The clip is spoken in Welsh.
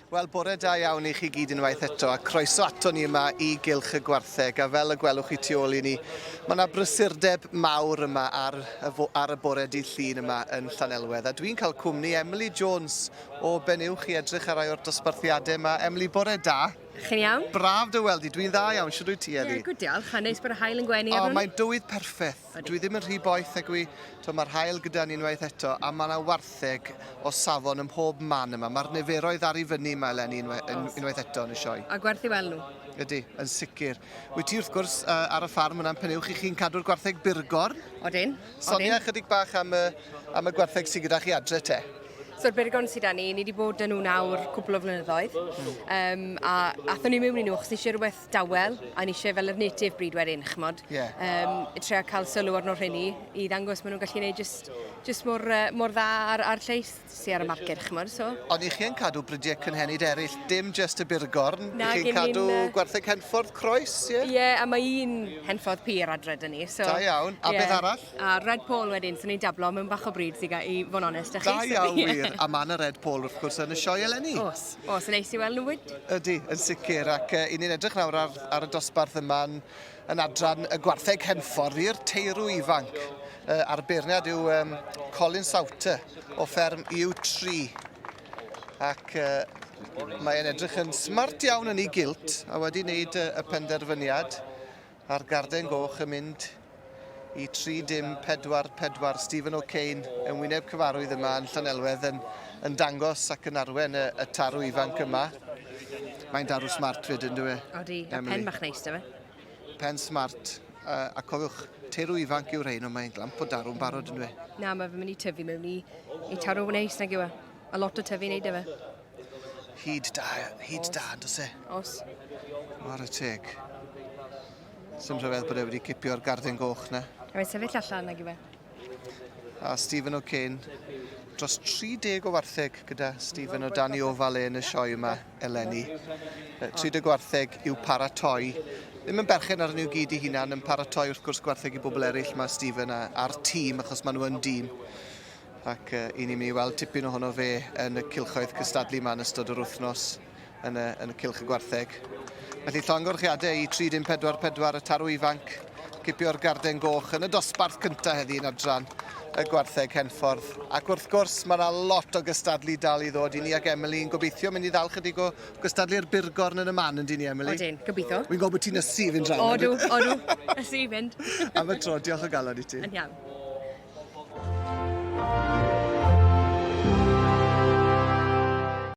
Wel, bore da iawn i chi gyd unwaith eto, a croeso ato ni yma i Gylch y Gwartheg, a fel y gwelwch chi tu ôl i ni, mae yna brysurdeb mawr yma ar y, ar y bore dydd Llun yma yn Llanelwedd, a dwi'n cael cwmni Emily Jones o Benuwch i edrych ar rai o'r dosbarthiadau yma. Emily, bore da. Chi'n iawn? Braf dy weld di, dwi'n dda iawn, shwd wyt ti heddi? Ie, good diolch, a neis bod yr haul yn gwenu arnon ni. O, mae'n dywydd perffeth. Dwi ddim yn rhy boeth ag wi, to mae'r haul gyda ni unwaith eto, a mae yna wartheg o safon ym mhob man yma. Mae'r niferoedd ar i fyny yma eleni unwaith, unwaith eto yn y sioe. A gwerth i weld nhw. Ydy, yn sicr. Wyt ti wrth gwrs ar y ffarm yna'n Penuwch i chi'n cadw'r gwartheg burgorn? Odyn. Sonia chydig bach am y, am y gwartheg sydd gyda chi adre te. So'r burgorn sydd 'da ni, ni wedi bod 'da nhw nawr cwpl o flynyddoedd. Um, a athon ni mewn i nhw achos ni eisiau rhywbeth dawel a ni eisiau fel yr native breed wedyn, ch'mod. Yeah. Um, i trio cael sylw arno rheini i ddangos maen nhw'n gallu gwneud just, just mor, uh, mor dda ar, ar lleill sydd ar y marced, ch'mod. So. Ond i chi yn cadw bridiau cynhenid eraill, dim just y burgorn, Na, i chi'n cadw uh... gwartheg Henffordd croes, ie? Yeah? Ie, yeah, a mae un Henffordd pur adre 'da ni. So, Da iawn. A yeah. beth arall? A Red Paul wedyn, so ni'n dablo mewn bach o bryd sy'n i fod yn onest â chi. Da iawn wir. A mae yna Red Paul wrth gwrs yn y sioe eleni. Os, os, yn neis i weld nhw fyd. Ydy, yn sicr. Ac uh, i ni'n edrych nawr ar, ar y dosbarth yma yn, yn adran y gwartheg Henffordd i'r teirw ifanc. Uh, a'r beirniad yw um, Colin Sauter o fferm U3. Ac uh, mae'n edrych yn smart iawn yn ei gilt a wedi wneud y, y penderfyniad. A'r garden goch yn mynd i 3-dim 4-4. Stephen O'Kane yn wyneb cyfarwydd yma yn Llanelwedd yn, yn dangos ac yn arwen y, y tarw ifanc yma. Mae'n darw smart fyd yn dwi? E? Odi, a pen bach neis da fe. Pen smart. Uh, a cofiwch, teirw ifanc yw'r rhain, ond mae'n glamp o darw'n barod yn dwi? E? Na, mae fe'n mynd i tyfu mewn i, i tarw neis nag yw e. A lot o tyfu i wneud e fe. Hyd da, hyd da, yn does e? Os. Whare teg. Sim rhyfedd bod e wedi cipio'r garden goch na. A mae'n sefyll allan nag yw e. A Stephen O'Kane, dros 30 o wartheg gyda Stephen o dan ei ofal e yn y sioe yma eleni. 30 gwartheg i'w paratoi. Ddim yn berchen arnyn nhw gyd i hunan, yn paratoi wrth gwrs gwartheg i bobl eraill mae Stephen a'r tîm, achos maen nhw yn dîm. Ac uh, i ni'n mynd i weld tipyn ohono fe yn y cylchoedd cystadlu yma yn ystod yr wythnos yn y, yn y cylch y gwartheg. Felly llongorchiadau i 3-dim 4-4 y tarw ifanc, cipio'r garden goch yn y dosbarth cyntaf heddi yn adran y gwartheg Henffordd. Ac wrth gwrs, mae yna lot o gystadlu dal i ddod i ni ac Emily yn gobeithio mynd i ddal chydig o gystadlu'r burgorn yn y man yn dyn ni, Emily? Odyn, gobeithio. Wy'n gwybod bod ti'n ysu i fynd draw. Odw, odw, ysu i fynd. Am y tro, diolch o galon i ti. Yn iawn.